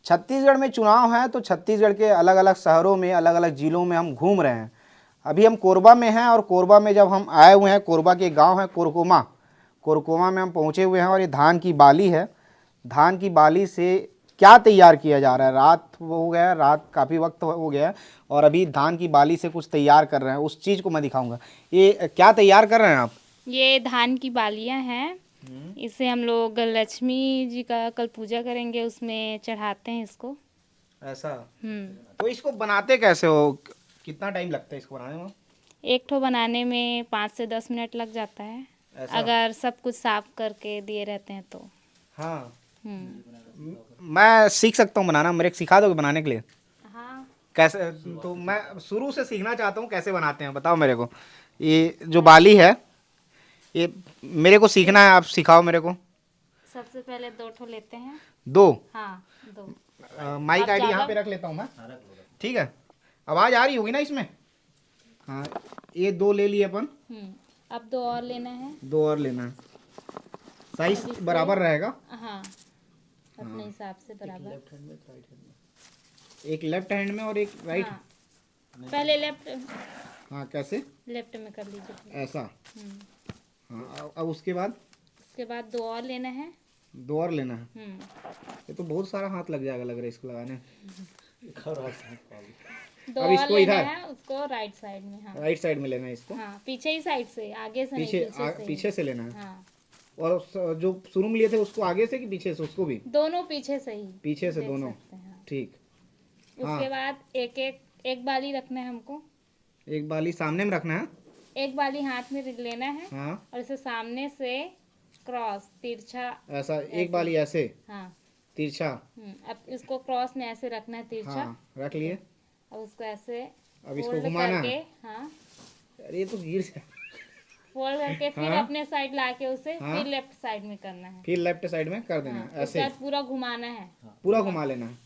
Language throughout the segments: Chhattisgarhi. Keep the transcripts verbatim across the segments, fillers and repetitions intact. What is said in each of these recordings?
छत्तीसगढ़ में चुनाव है, तो छत्तीसगढ़ के अलग-अलग शहरों में, अलग-अलग जिलों में हम घूम रहे हैं। अभी हम कोरबा में हैं और कोरबा में जब हम आए हुए हैं, कोरबा के गांव है कोरकोमा, कोरकोमा में हम पहुंचे हुए हैं और ये धान की बाली है। धान की बाली से क्या तैयार किया जा रहा है? रात हो गया है, रात काफ़ी वक्त हो गया है और अभी धान की बाली से कुछ तैयार कर रहे हैं, उस चीज़ को मैं दिखाऊंगा। ये क्या तैयार कर रहे हैं आप? ये धान की बालियां हैं। हम्म। इसे हम लोग लक्ष्मी जी का कल पूजा करेंगे, उसमें चढ़ाते हैं इसको। ऐसा? हम्म। तो इसको बनाते कैसे हो? कितना टाइम लगता है इसको बनाने में? एक ठो बनाने में पाँच से दस मिनट लग जाता है, ऐसा? अगर सब कुछ साफ करके दिए रहते हैं तो। हाँ। हम्म। म-, मैं सीख सकता हूँ बनाना, मेरे को सिखा दोगे बनाने के लिए? हाँ। कैसे? तो मैं शुरू से सीखना चाहता हूँ, कैसे बनाते हैं, बताओ मेरे को। ये जो बाली है, ये मेरे को सीखना है, आप सिखाओ मेरे को। सबसे पहले दो ठो लेते हैं। दो? हाँ, दो। अ, माइक आप आईडी यहाँ चावल पे रख लेता हूँ मैं। ठीक है, आवाज़ आ रही होगी ना इसमें? हाँ, ये दो ले लिए अपन। हम्म। अब दो और लेना है। दो और लेना है। साइज अब इससे बराबर रहेगा? हाँ, अपने हाँ। हिसाब से बराबर। एक लेफ्ट हैंड में और एक राइट। हाँ। पहले लेफ्ट। हाँ, कैसे? लेफ्ट में कर लीजिए। ऐसा? हम्म। हाँ, अब, अब उसके बाद? उसके बाद दो और लेना है। दो और लेना है। हम्म। ये तो बहुत सारा हाथ लग जाएगा, लग रहा है इसको लगाने। दो अब और इसको लेना इधर? है, उसको राइट साइड में। हाँ। राइट साइड में लेना है इसको। हाँ, पीछे ही साइड से, आगे से नहीं, पीछे, पीछे आ, से ही। पीछे से लेना है। हाँ। और स-, जो शुरू में लिए थे, उसको आगे से कि पीछे से, उसको भी? दोनों पीछे से ही। पीछे से देख दोनों। सकते हैं, हाँ। ठीक। उसके हाँ। बाद एक एक एक बाली रखना है हमको। एक बाली सामने में रखना है। एक बाली हाथ में लेना है। हाँ। और इसे सामने से क्रॉस, तिरछा। ऐसा एक ऐसे। बाली ऐसे? हाँ। तिरछा। हम्म, अब इसको क्रॉस में ऐसे रखना है, तिरछा। हाँ, रख लिए। अब उसको ऐसे अब इसको फोल्ड घुमाना करके, है। हाँ। अरे, ये तो गिर जा। फोल्ड करके फिर हाँ। अपने साइड लाके उसे हाँ। फिर लेफ्ट साइड में करना है। फिर लेफ्ट साइड में कर देना हाँ, है, ऐसे। उसके बाद पूरा घुमाना है। पूरा घुमा लेना है।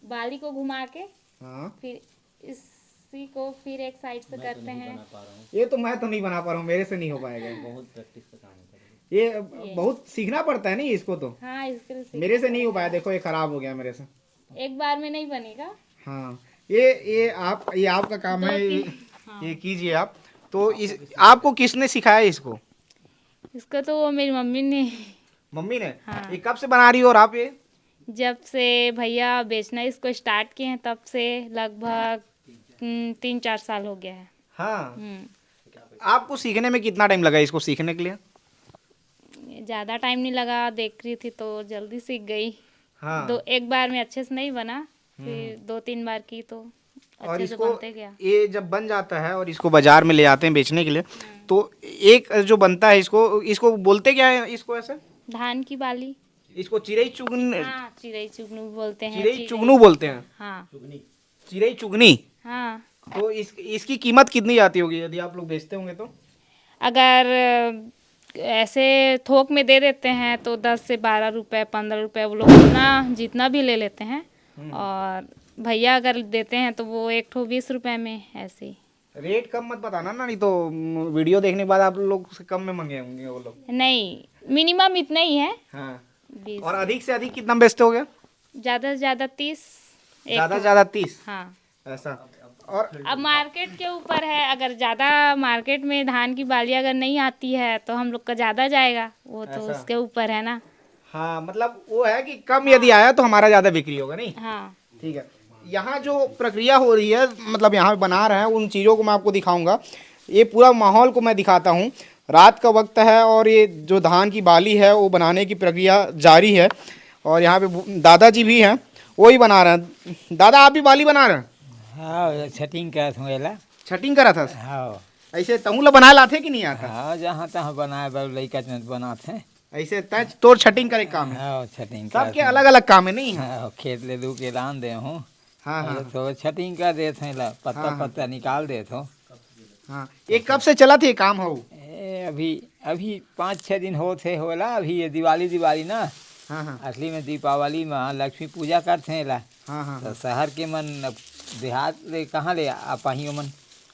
बाली को घुमा के हाँ। फिर इसी को फिर एक साइड से मैं तो करते नहीं हैं। बना पा रहा हूँ। ये तो मैं तो नहीं बना पा रहा हूँ, मेरे से नहीं हो पाएगा। बहुत प्रैक्टिस का काम होता है। ये ये। बहुत सीखना पड़ता है नहीं इसको तो। हाँ, इसके लिए सीखना मेरे से नहीं हो पड़ेगा। पाया, देखो, ये खराब हो गया मेरे से। एक बार में नहीं बनेगा। हाँ, ये, ये आप, ये आपका काम दो है, ये, तीन, हाँ। ये कीजिए आप। तो इस, आपको किसने सिखाया इसको? इसका तो मेरी मम्मी ने। मम्मी ने? हाँ। ये कब से बना रही हो और आप ये? जब से भैया बेचना इसको स्टार्ट किए हैं, तब से लगभग, हम्म, तीन चार साल हो गया है। हाँ। हम्म। आपको सीखने में कितना टाइम लगा इसको सीखने के लिए? ज़्यादा टाइम नहीं लगा, देख रही थी तो जल्दी सीख गई। हाँ। दो, एक बार में अच्छे से नहीं बना, फिर हम्म। दो तीन बार की तो और अच्छे से इसको बनते गया। ये जब बन जाता है और इसको बाजार में ले जाते हैं बेचने के लिए, हम्म। तो एक जो बनता है, इसको, इसको बोलते क्या है इसको ऐसे? धान की बाली। इसको चिरई चुगन हाँ, चिरई चुगनू बोलते हैं, चिरई चिरई। चुगनू बोलते हैं। हाँ। चिरई चुगनी। हाँ। तो इस, इसकी कीमत कितनी जाती होगी यदि आप लोग बेचते होंगे तो? अगर ऐसे थोक में दे देते हैं तो दस से बारह रुपए, पन्द्रह रुपए, वो लोग उतना जितना भी ले लेते हैं। हम्म। और भैया अगर देते हैं तो वो एक ठो बीस रुपए में, ऐसे ही। रेट कम मत बताना ना, नहीं तो, हम्म, वीडियो देखने के बाद आप लोग से कम में मंगे होंगे वो लोग। नहीं, मिनिमम इतना ही है। हाँ। बीस। और अधिक से अधिक कितना बेचते होगे? ज़्यादा से ज़्यादा तीस। एक ज़्यादा से ज़्यादा तीस? हाँ। ऐसा। और अब मार्केट के ऊपर है, अगर ज़्यादा मार्केट में धान की बाली अगर नहीं आती है तो हम लोग का ज़्यादा जाएगा, वो तो ऐसा। उसके ऊपर है ना। हाँ, मतलब वो है कि कम यदि आया तो हमारा ज़्यादा बिक्री होगा, नहीं? हाँ। ठीक है, यहाँ जो प्रक्रिया हो रही है, मतलब यहाँ पे बना रहे हैं, उन चीज़ों को मैं आपको दिखाऊंगा। ये पूरा माहौल को मैं दिखाता हूँ। रात का वक्त है और ये जो धान की बाली है, वो बनाने की प्रक्रिया जारी है। और यहाँ पे बु-, दादाजी भी हैं, वो ही बना रहे हैं। दादा, आप भी बाली बना रहे हैं? हाँ, छटिंग करत हूँ एला। छटिंग करत हस? हाँ। ऐसे तहूँ ला बनाए लाथे कि नहीं आता? हाँ, जहाँ तहाँ बनाए बर लइका चंद बनात हैं। ऐसे तय तोर छटिंग करे काम है? हाँ, छटिंग सबके करत हूँ। अलग-अलग काम है, नहीं? हाँ, खेत ले दू के लान दे हूँ। हाँ, हाँ, अरे, हाँ। तो छटिंग कर देत हूँ एला, पत्ता, हाँ, हाँ। पत्ता निकाल देत हूँ। हाँ, ये कब से चलत हे काम हो? ए, अभी, अभी पाँच छः दिन होत हे होला, अभी ये दिवाली, दिवाली ना, हाँ, हाँ। असली में दीपावली में लक्ष्मी पूजा करथे एला। हाँ, हाँ, तो हाँ। शहर के मन अब देहात ले कहाँ ले आ पाही ओमन?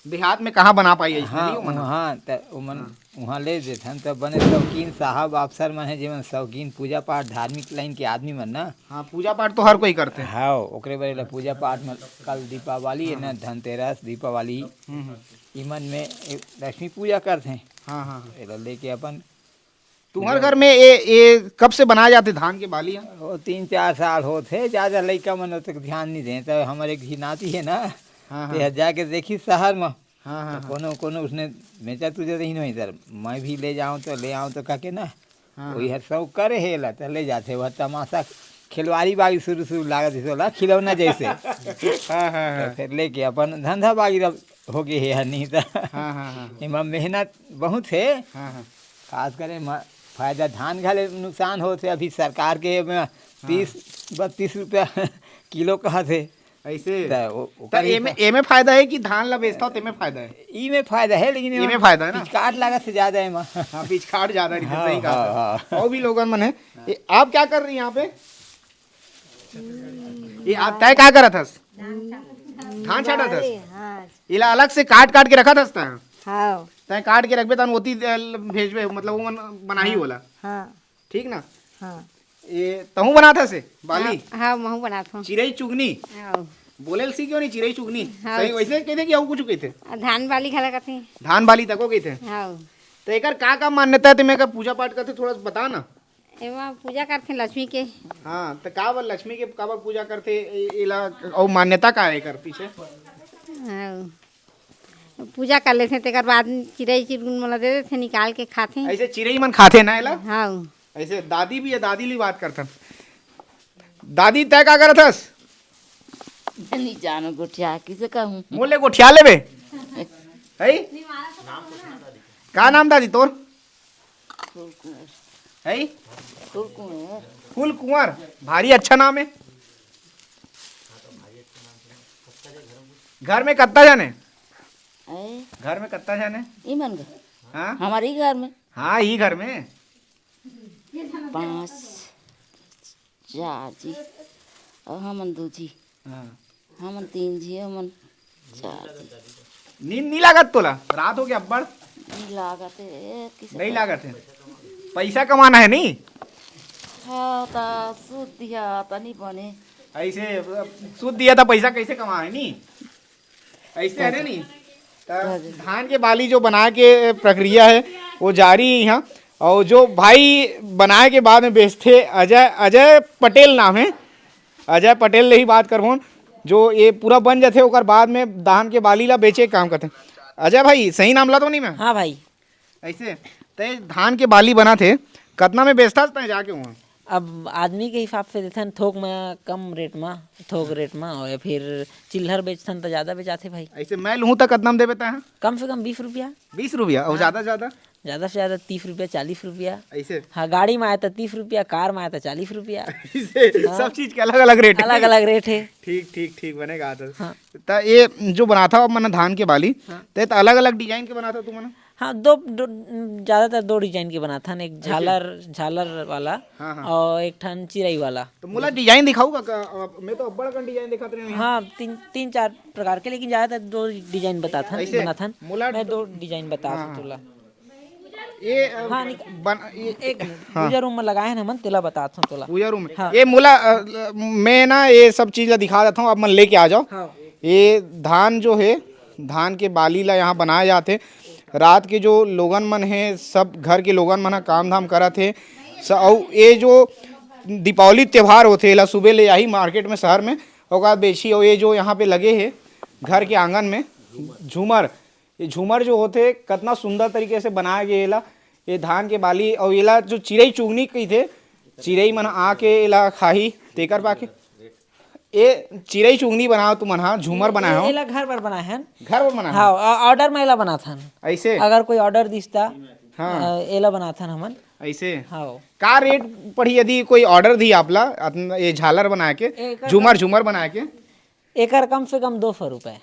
देहात में कहाँ बना पाई ऐसे, हाँ, नहीं हो मना? हाँ, त ओमन हाँ। उहाँ ले देथन, त बने शौकीन साहब, अफसर मन हे, जेमन शौकीन पूजा पाठ, धार्मिक लाइन के आदमी मन ना। हाँ, पूजा पाठ तो हर कोई करथे। हाँ, ओकरे बर एला पूजा पाठ में, कल दीपावली है ना, हाँ। धनतेरस, दीपावली, हम्म, हम्म। इमन में ए, लक्ष्मी पूजा करथे। हाँ, हाँ, हाँ। एला लेके अपन तुहर घर में ये, ये कब से बनाए जाथे धान के बाली ह? वो तीन चार साल होत हे, ज्यादा लइका मन ओतक ध्यान नहीं दे, त हमर एक झी नाती है ना, हाँ, ते हाँ। ह जाके देखी शहर में, हाँ, हाँ, त हाँ। कोनो, कोनो उसने बेचा तुझे रही नहीं सर, मैं भी ले जाऊँ तो ले आऊँ तो कह के ना, हाँ, वही हाँ। हर शौक करे हे ला, त ले जाथे, वह तमाशा खिलवाड़ी बागी शुरू, शुरू लागत हे, ओला खिलौना जैसे। हाँ, हाँ, तो हाँ। फिर लेके अपन धंधा बागी अब हो गए हे, नहीं तो हाँ, हाँ, हाँ। एमा मेहनत बहुत हे। हाँ, हाँ। खास करे म-, फायदा धान घले नुकसान होत हे। अभी सरकार के एमे हाँ। तीस, बत्तीस रुपया किलो कहत हे। ऐसे? त ओ-, त ओकर ही एमे, फा- एमे फायदा हे कि धान ला बेचता हो, तेमे फायदा हे? ई में फायदा हे, लेकिन एमे एमे फायदा हे ना? पिचकाट लागत से ज्यादा एमा। हाँ, पिचकाट ज्यादा रहिथे, हाँ, सही कहा हाँ, था। हाँ। और भी लोगन मन हे। ए, आप क्या कर रही हैं यहाँ पे? ये आ, तय का करत हस? धान छाटत हस? हाँ। इला अलग से काट काट के रखत हस तय? हाँ। तय काट के रखबे तहन ओती, अ, भेजबे, मतलब वो मन बनाही हाँ। ओला। हाँ। ठीक ना? हाँ। ये तहूँ बनात हस ए बाली? हाँ, हाँ, महूँ बनात हूँ। चिरई चुगनी? हाँ। बोले ल सीख क्यों नहीं चिरई चुगनी? हाँ। सही वैसे कहते कि अउ कुछ कहते? आ, धान बाली घला कथे। धान बाली तको कहते? हाँ। तो एकर का का मान्यता हे, ते में का पूजा पाठ करथे, थोड़ा सा बता ना। एमा पूजा करथे लक्ष्मी के। हाँ, त काबर लक्ष्मी के काबर पूजा करथे, ए-, एला अउ मान्यता का हे एकर पीछे? हाँ। पूजा कर लेथे, तेकर बाद चिरई चिरगुन मन ला दे देथे, निकाल के खाथे। ऐसे चिरई मन खाथे ना एला? हाँ। ऐसे दादी भी हे, दादी ली बात करथन। दादी, तय का करत हस? नहीं जानो गोठिया, किसे कहूँ? मोले गोठिया लेबे? है? का नाम दादी तोर? फूल कुंवर। है? फूल कुंवर। फूल कुंवर, भारी अच्छा नाम हे। घर में कत्ता जाने? है? घर में कत्ता जाने? ई मन घर? हाँ? हमारे ही घर में। हाँ, ई घर में। पाँच, चार जी, अउ हमन दू जी। हाँ। हमन तीन जी, हमन चार जी। नींद नहीं लागत तोला? रात हो गया अब्बड़। नहीं लागत हे, किसे नहीं लागत हे। पैसा कमाना हे, नहीं? हाँ, त सूद दिया, त नहीं बने। ऐसे, सूद दिया था, पैसा कैसे कमा हे, नहीं? ऐसे हे नहीं? त धान के बाली जो बनाए के प्रक्रिया हे, वो जारी हे यहाँ। और जो भाई बनाए के बाद में बेचथे, अजय, अजय पटेल नाम हे, अजय पटेल ले ही बात करबोन, जो ये पूरा बन जाथे, ओकर बाद में धान के बाली ला बेचे के काम करथे। अजय भाई, सही नाम ला तो नहीं मैं? हाँ भाई। ऐसे, ते धान के बाली बनाथे, कतना में बेचथस तैं जाके वहाँ? अब आदमी के हिसाब से देथन, थोक में कम रेट में, थोक रेट में, और या फिर चिल्लर बेचथन त ज्यादा बेचाथे भाई। ऐसे मैं लूहूँ त कतना में देबे तैं? कम से कम बीस रुपया। बीस रुपया, और हाँ। ज्यादा से ज्यादा? ज्यादा से ज्यादा तीस रुपया, चालीस रुपया। ऐसे? हाँ, गाड़ी में आए त तीस रुपया, कार में आए त चालीस रुपया। ऐसे, हाँ। सब चीज के अलग-अलग रेट हे। अलग-अलग रेट हे। ठीक, ठीक, ठीक, बने कहा था। हाँ। त ये जो बनाथा मन धान के बाली, हाँ। ते त अलग-अलग design के बनाथा तुमन? हाँ, दो, दो, ज्यादातर दो design के बनाथन, एक ऐसे? झालर, झालर वाला हाँ, हाँ। और एक ठन चिरई वाला। तो मोला design दिखाऊ का, का, मैं तो अब्बड़ अकन design दिखात रहे हूँ। हाँ, तीन, तीन चार प्रकार के, लेकिन ज्यादातर दो design बताथन, ऐसे? बनाथन। मोला मैं दो design बतात हाँ, हूँ हाँ। तोला। ये, अ, हाँ, निक- बन-, ये, एक मिनट, हाँ। पूजा room में लगाए हन हमन, तेला बतात हूँ तोला। पूजा room में। हाँ। ये मोला, अ, मैं ना ये सब चीज ला दिखा देता हूँ, आप मन लेके आ जाओ। हाँ। ये धान जो हे, धान के बाली ला यहाँ बनाए जाथे। रात के जो लोगन मन हे, सब घर के लोगन मन ह काम धाम करत हे। स-, अउ ये जो दीपावली त्योहार होथे, एला सुबह ले आही market में, शहर में, ओकर बाद बेचही। अउ ये जो यहाँ पे लगे हे घर के आंगन में झूमर, ये झूमर जो होथे, कतना सुंदर तरीके से बनाए गे एला। ये धान के बाली, अउ एला जो चिरई चुगनी कहिथे, चिरई मन आके एला खाही, तेकर पाके। ए चिरई चुगनी बनाओ तुमन हा, झूमर बनाए हो। एला घर बर बनाए हन। घर बर बनाए हाँ, हो? ऑ-, order में एला बनाथन। ऐसे? अगर कोई order दिस ता, हाँ। अ, एला बनाथन हमन। ऐसे? हाँ। का rate पड़ही यदि कोई order दी आपला, अतन-, ये झालर बनाए के, एकर झूमर, कम झूमर बनाए के? एकर कम से कम दो सौ रुपए।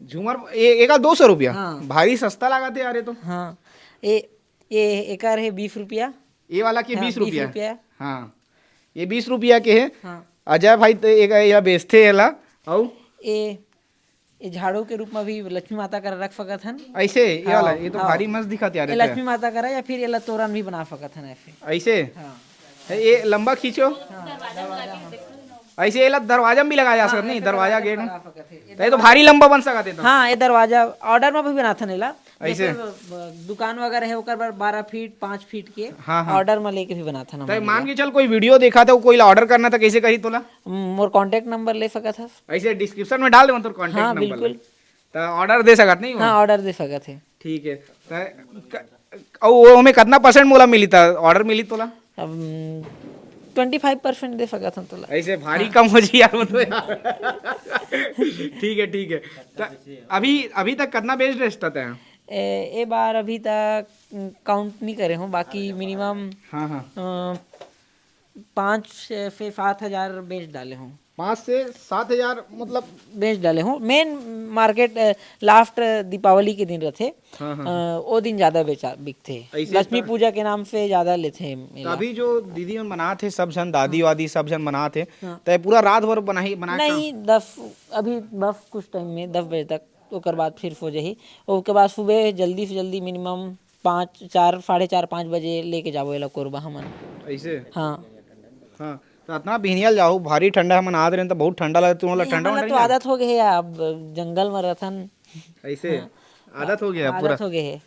झूमर, ए-, एकर दो सौ रुपया? हाँ। भारी सस्ता लागत हे यार, ये तो। हाँ। ए, ए, एकर हे बीस रुपया। ये वाला के हाँ, बीस रुपया? बीस रुपया। हाँ। ये बीस रुपया के हे। हाँ। अजय भाई तो एक, ये बेचथे एला, अउ? ए, ये झाड़ू के रूप में भी लक्ष्मी माता करा रख सकत हन। ऐसे ये हाँ, वाला, ये तो हाँ। भारी मस्त दिखत यार, ये ये तो। लक्ष्मी माता करा या फिर ये ला तोरण भी बना सकत हन ऐसे। ऐसे? हाँ। ये लंबा खींचो। ऐसे ये ला दरवाजा में भी लगाया जा सकत नहीं, दरवाजा गेट में। बना सकत हे। तो ये तो भारी लंबा बन सकत है तो। हाँ, ये दरवाजा ऑर्डर में भी बनाथन एला। ऐसे? जैसे, अ, दुकान वगैरह है, ओकर बर बारह फीट, पाँच फीट के हाँ, हाँ। ऑर्डर में लेके भी बनाथन हम तो लोग। मान के चल, कोई वीडियो देखा था, कोई ला ऑर्डर करना था, कैसे करी तोला? मोर कॉन्टैक्ट नंबर ले सकत हस। ऐसे डिस्क्रिप्शन में डाल देवन तोर कॉन्टैक्ट हाँ, नंबर। बिल्कुल। तो ऑर्डर दे सकत नहीं हो? हाँ, ऑर्डर दे सकत है। ठीक है। तो क- अउ वो में कितना परसेंट मोला मिली था, ऑर्डर मिली तोला? अब ट्वेंटी फाइव परसेंट दे सकत हन तोला। ऐसे भारी कम हो जी यार, वो तो यार। ठीक है, ठीक है। तो अभी, अभी तक कितना बेच रहे तैं? ए, ए बार अभी तक काउंट नहीं करे हूँ, बाकी मिनिमम हाँ, हाँ। पाँच से सात हजार बेच डाले हूँ। पाँच से सात हजार, मतलब। बेच डाले हूँ। मेन मार्केट लास्ट दीपावली के दिन रहथे, हाँ, हाँ। अ, ओ दिन ज्यादा बेचा बिकथे। ऐसे लक्ष्मी तो- पूजा के नाम से ज्यादा लेथे तो एला। अभी जो दीदी मन बनात हे सब झन, दादी वादी सब झन बनात हे, हाँ। तो ये पूरा रात भर बनाही, बना के नहीं, दस, अभी बस कुछ टाइम में, दस बजे तक, ओकर बाद फिर सो जाही। ओकर बाद सुबह जल्दी से जल्दी मिनिमम पाँच, चार, साढ़े चार, पाँच बजे लेके जाबो एला कोरबा हमन। ऐसे? हाँ। हाँ। तो इतना बिहनिया ल जाहू, भारी ठंडा हमन आत रहे तो बहुत ठंडा लगे, तुमन ला नहीं, ठंडा हमन ला वंडा तो नहीं आदत हो गए है, अब जंगल में रहथन। लगे? ऐसे? आदत हो गया पूरा? आदत हो गए है।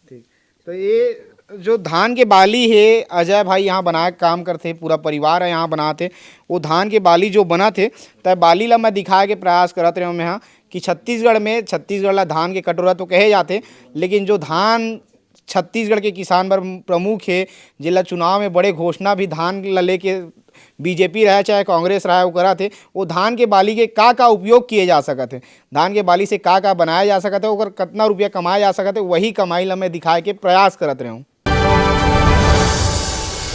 ठीक। तो ये जो धान के बाली हे, अजय भाई यहाँ बना के काम करथे, पूरा परिवार है यहाँ बनात हे। वो धान के बाली जो बनत हे, त बाली ला मैं दिखाए के प्रयास करत रहे मैं यहाँ कि छत्तीसगढ़ में, छत्तीसगढ़ ला धान के कटोरा तो कहे जाथे, लेकिन जो धान छत्तीसगढ़ के किसान बर प्रमुख हे, जेला चुनाव में बड़े घोषणा भी धान ला लेके बीजेपी रहे चाहे कांग्रेस रहे, वो करत हे, वो धान के बाली के का का उपयोग किए जा सकत हे, धान के बाली से का का बनाया जा सकत हे, ओकर कितना रुपया कमाया जा सकत हे, वही कमाई ला मैं दिखाए के प्रयास करत रहे हूँ।